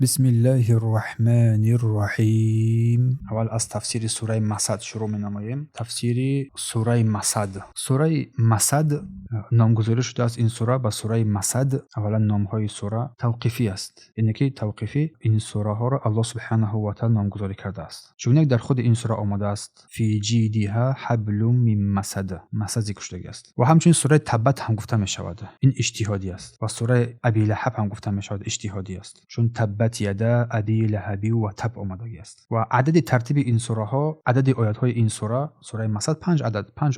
Бисмиллаҳи рраҳмани рраҳим. Аввал аз тафсири сураи Масад шурӯъ менамоем. Тафсири сураи Масад. Сураи Масад номгузорӣ шудааст ин сура ба сураи Масад. Аввалан, номҳои сура тавқифӣ аст, яъне ки тавқифӣ ин сураҳоро Аллоҳ субҳанаҳу ва таала номгузорӣ кардааст. Чунек дар худи ин сура омадааст: фи ҷидиҳа ҳаблум мин масад, масад зикр шудагӣ аст. Ва ҳамчунин сураи Таббат ҳам гуфта мешавад, ин иҷтиҳодӣ аст. Ва сураи Аби Лаҳаб ҳам гуфта мешавад, иҷтиҳодӣ аст, чун таббат яда аби лаҳаби ва таб омадагӣ аст. Ва адади тартиби ин сураҳо, адади оятҳои ин сура, сураи Масад, панҷ адад, панҷ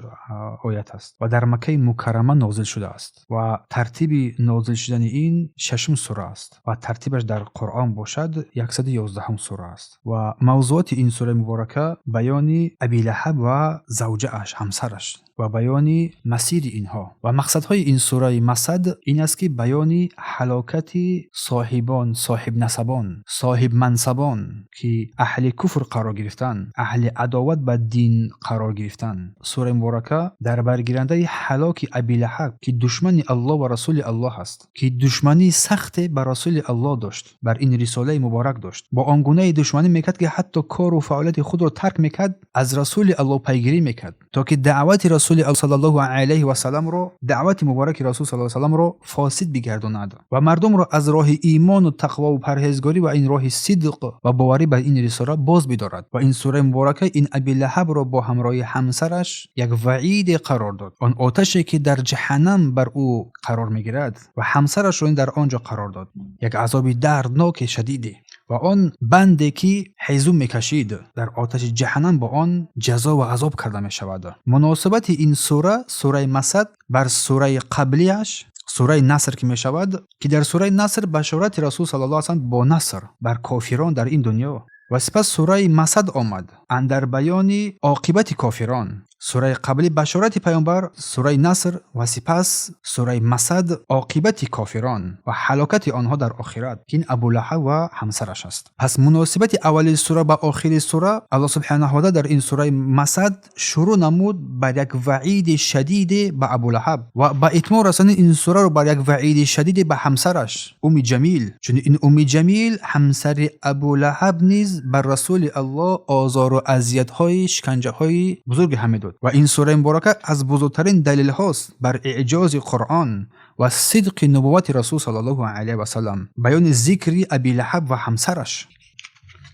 оят аст ва дар Маккаи Мукаррама нозил шудааст. Ва тартиби нозил шудани ин шашум сура аст ва тартибаш дар Қуръон бошад, 111-ум сура аст. Ва мавзуоти ин сураи муборака баёни Аби Лаҳаб ва завҷааш, ҳамсараш, ва баёни масири инҳо. Ва мақсадҳои ин сураи Масад ин аст, ки баёни ҳалокати соҳибон, соҳибнасабон, соҳибмансабон, ки аҳли куфр қарор гирифтан, аҳли адоват ба дин қарор гирифтан. Сураи муборака дар баргирандаи ҳалоки Аби Лаҳаб, ки душмани Аллоҳ ва Расули Аллоҳ аст, ки душмании сахте ба Расули Аллоҳ дошт, бар ин рисолаи муборак дошт. Бо он гунае душманӣ мекард, ки ҳатто кору фаъолияти худро тарк мекард, аз Расули Аллоҳ пайгирӣ мекард, то ки даъвати Расули саллаллоҳу алайҳи васалламро, даъвати мубораки Расул саллаллоҳу салламро фосид бигардонад ва мардумро аз роҳи имону тақвову парҳезгорӣ ва ин роҳи сидқ ва боварӣ ба ин рисола боз бидорад. Ва ин сураи муборака ин Аби Лаҳабро бо ҳамроҳи ҳамсараш як ваиде қарор дод, он оташе ки дар ҷаҳаннам бар ӯ қарор мегирад ва ҳамсарашро дар он ҷо қарор дод, як азоби дардноки шадиде, ва он банде ки ҳезум мекашид, дар оташи ҷаҳаннам бо он ҷазо ва азоб карда мешавад. Муносибати ин сура, сураи Масад, бар сураи қаблиаш, сураи Наср ки мешавад, ки дар сураи Наср башорати Расул саллаллоҳу алайҳи васаллам бо наср бар кофирон дар ин дунё, ва сипас сураи Масад омад андар баёни оқибати кофирон. Сураи қаблӣ башорати паёмбар, сураи Наср, ва сипас сураи Масад оқибати кофирон ва ҳалокати онҳо дар охират, ки ин Абулаҳаб ва ҳамсараш аст. Пас муносибати аввали сура ба охири сура: Аллоҳ субҳанаҳу ва таала дар ин сураи Масад шурӯъ намуд бар як ваиди шадиде ба Абулаҳаб ва ба итмом расонид ин сураро бар як ваиди шадиде ба ҳамсараш Уми Ҷамил, чун ин Уми Ҷамил, ҳамсари Абулаҳаб, низ бар Расули Аллоҳ озору азиятҳои, шиканҷаҳои бузурге ҳам медод. Ва ин сураи муборака аз бузургтарин далелҳост бар эъҷози Қуръон ва сидқи нубуввати Расул саллаллоҳу алайҳи васаллам, баёни зикри Абилаҳаб ва ҳамсараш,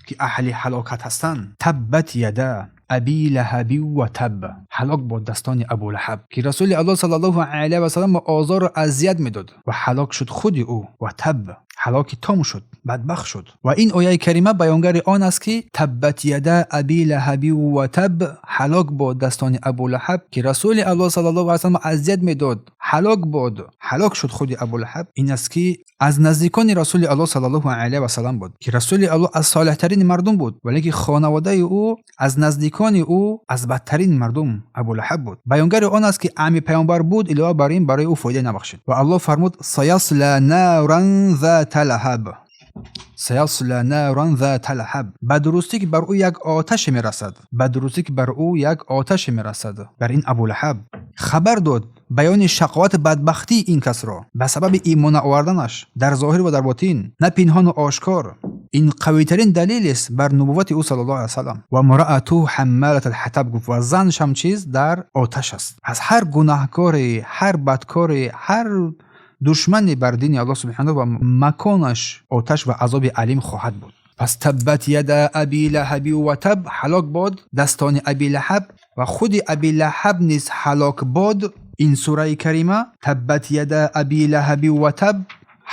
ки аҳли ҳалокат ҳастанд. Таббат яда аби лаҳаби ва таб, ҳалок бод дастони Абулаҳаб, ки Расули Аллоҳ саллаллоҳу алайҳи васаллам озору азият медод, ва ҳалок шуд худи ӯ, ва таб, ҳалоки том шуд, бадбахт шуд. Ва ин ояи карима баёнгари он аст, ки таббат яда аби лаҳаби ва таб, ҳалок бод дастони Абулаҳаб, ки Расули Аллоҳ саллаллоҳу алайҳи васаллам азият медод, ҳалок бод, ҳалок шуд худи Абулаҳаб. Ин аст, ки аз наздикони Расули Аллоҳ саллаллоҳу алайҳи васаллам буд, ки Расули Аллоҳ аз солеҳтарини мардум буд, валеки хонаводаи ӯ, аз наздикони ӯ аз бадтарин мардум Абулаҳаб буд. Баёнгари он аст, ки амми паёмбар буд, илова бар ин барои ӯ фоида набахшид. Ва Аллоҳ фармуд: саясла наран зата лаҳаб, саясла наран зата лаҳаб, ба дурустӣ ки бар ӯ як оташе мерасад, ба дурустӣ ки бар ӯ як оташе мерасад. Бар ин Абулаҳаб хабар дод, баёни шақовати бадбахтии ин касро ба сабаби имон наоварданаш дар зоҳир ва дар ботин, на пинҳону ошкор. Ин қавитарин далелест бар нубуввати ӯ саллаллоҳу алайҳи васаллам. Ва мраату ҳаммалат алҳатаб гуфт, ва заншам чиз дар оташ аст. Аз ҳар гунаҳкоре, ҳар бадкоре, ҳар душмане бар дини Аллоҳ субҳанаҳу ва маконаш оташ ва азоби алим хоҳад буд. Пас таббат яда аби лаҳаби ва таб, ҳалок бод дастони Аби Лаҳаб ва худи Аби Лаҳаб низ ҳалок бод. Ин сураи карима таббат яда аби лаҳаби ва таб,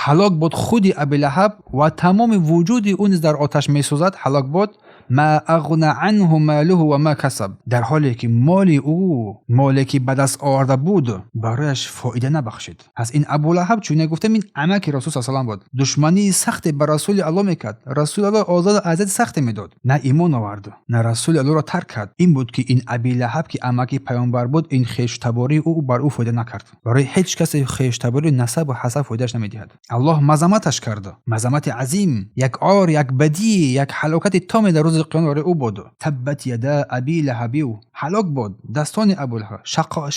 ҳалок бод худи Аби Лаҳаб ва тамоми вуҷуди ӯ низ дар оташ месӯзад, ҳалок бод. Ма ағна анҳу молуҳу ва ма касаб, дар ҳоле ки моли ӯ, моле ки ба даст оварда буд, барояш фоида набахшид. Пас ин Абулаҳаб, чуне гуфтем, ин амаки Расул са салам буд, душмании сахте ба Расули Аллоҳ мекард, Расули Аллоҳ озоду азияти сахте медод, на имон овард, на Расули Аллоҳро тарк кард. Ин буд, ки ин Абилаҳаб, ки амаки паёмбар буд, ин хештабории ӯ бар ӯ фоида накард. Барои ҳеҷ касе хештабории, насабу ҳасаб фоидааш намедиҳад. Аллоҳ мазаматаш кард, мазамати азим, як ор, як бадӣ, як ҳалокати томе дар рӯзи қиёмат барои ӯ буд. Таббат яда аби лаҳабиу, ҳалок бод дастони Абулаҳаб,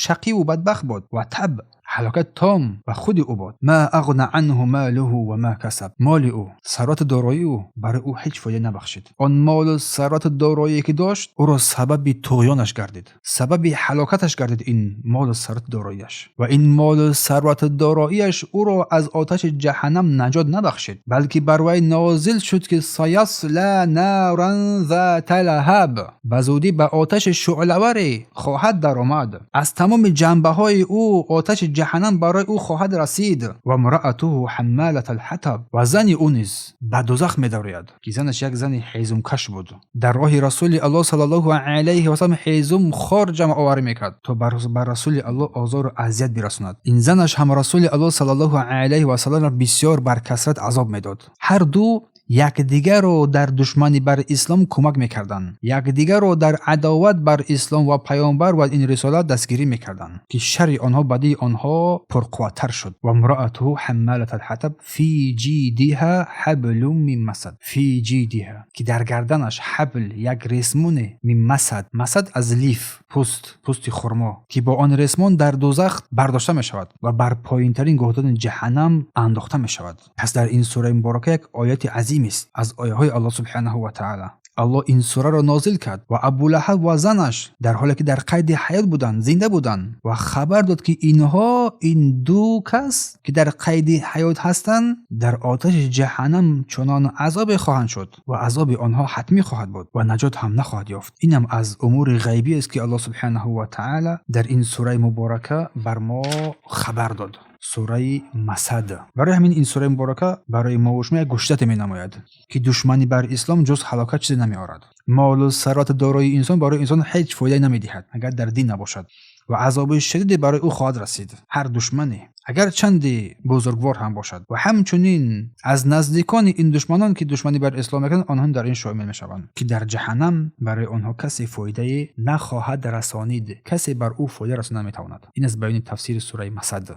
шақиву бадбахт буд, ва таб, Ҳалокат том ба худи ӯ бод. Ма ағна анҳу молуҳу ва ма касаб. Моли ӯ, сарвату дороии ӯ барои ӯ ҳеҷ фоида набахшид. Он молу сарвату дороие ки дошт, ӯро сабаби туғёнаш гардид, сабаби ҳалокаташ гардид ин молу сарвату дороияш. Ва ин молу сарвату дороияш ӯро аз оташи ҷаҳаннам наҷот набахшид, балки бар вай нозил шуд, ки саясла наран зата лаҳаб, ба зудӣ ба оташи шӯълаваре хоҳад даромад. Аз тамоми ҷанбаҳои ӯ оташи ҷаҳаннам барои ӯ хоҳад расид. Ва мраатуҳу ҳаммалата алҳатаб, ва зани ӯ низ ба дӯзах медарояд, ки занаш як зани ҳезумкаш буд. Дар роҳи Расули Аллоҳ саллаллоҳу алайҳи васалам ҳезум хор ҷамъоварӣ мекард, то ба Расули Аллоҳ озору азият бирасонад. Ин занаш ҳам Расули Аллоҳ саллаллоҳу алайҳи васалламро бисёр бар касрат азоб медод. Ҳар ду якдигарро дар душманӣ бар ислом кӯмак мекарданд, якдигарро дар адоват бар ислом ва паёмбар ва ин рисолат дастгирӣ мекарданд, ки шарри онҳо, бадии онҳо пурқувваттар шуд. Ва мраатуҳу ҳаммалата алҳатаб фи ҷидиҳа ҳаблум мин масад. Фи ҷидиҳа, ки дар гарданаш ҳабл, як ресмоне, мин масад, масад аз лиф, пӯст, пӯсти хурмо, ки бо он ресмон дар дӯзах бардошта мешавад ва бар поинтарин гӯҳдони ҷаҳаннам андохта мешавад. Пас дар ин сураи муборака як ояти азимест аз ояҳои Аллоҳ субҳанаҳу ва таъала. Аллоҳ ин сураро нозил кард ва Абулаҳаб ва занаш дар ҳоле ки дар қайди ҳаёт буданд, зинда буданд, ва хабар дод, ки инҳо, ин ду кас ки дар қайди ҳаёт ҳастанд, дар оташи ҷаҳаннам чунон азобе хоҳанд шуд ва азоби онҳо ҳатмӣ хоҳад буд ва наҷот ҳам нахоҳад ёфт. Инам аз умури ғайбӣ аст, ки Аллоҳ субҳанаҳу ва таъала дар ин сураи муборака бар мо хабар дод. Сураи Масад. Барои ҳамин ин сураи муборака барои мову шумо як гӯшзате менамояд, ки душманӣ бар ислом ҷуз ҳалокат чизе намеорад. Молу сарвату дорои инсон барои инсон ҳеҷ фоидае намедиҳад, агар дар дин набошад, ва азоби шадиде барои ӯ хоҳад расид, ҳар душмане, агар чанде бузургвор ҳам бошад. Ва ҳамчунин аз наздикони ин душманон, ки душманӣ бар ислом мекунанд, онҳо дар ин шомил мешаванд, ки дар ҷаҳаннам барои онҳо касе фоидае нахоҳад расонид, касе бар ӯ фоида расонда наметавонад. Ин аст баёни тафсири сураи Масад.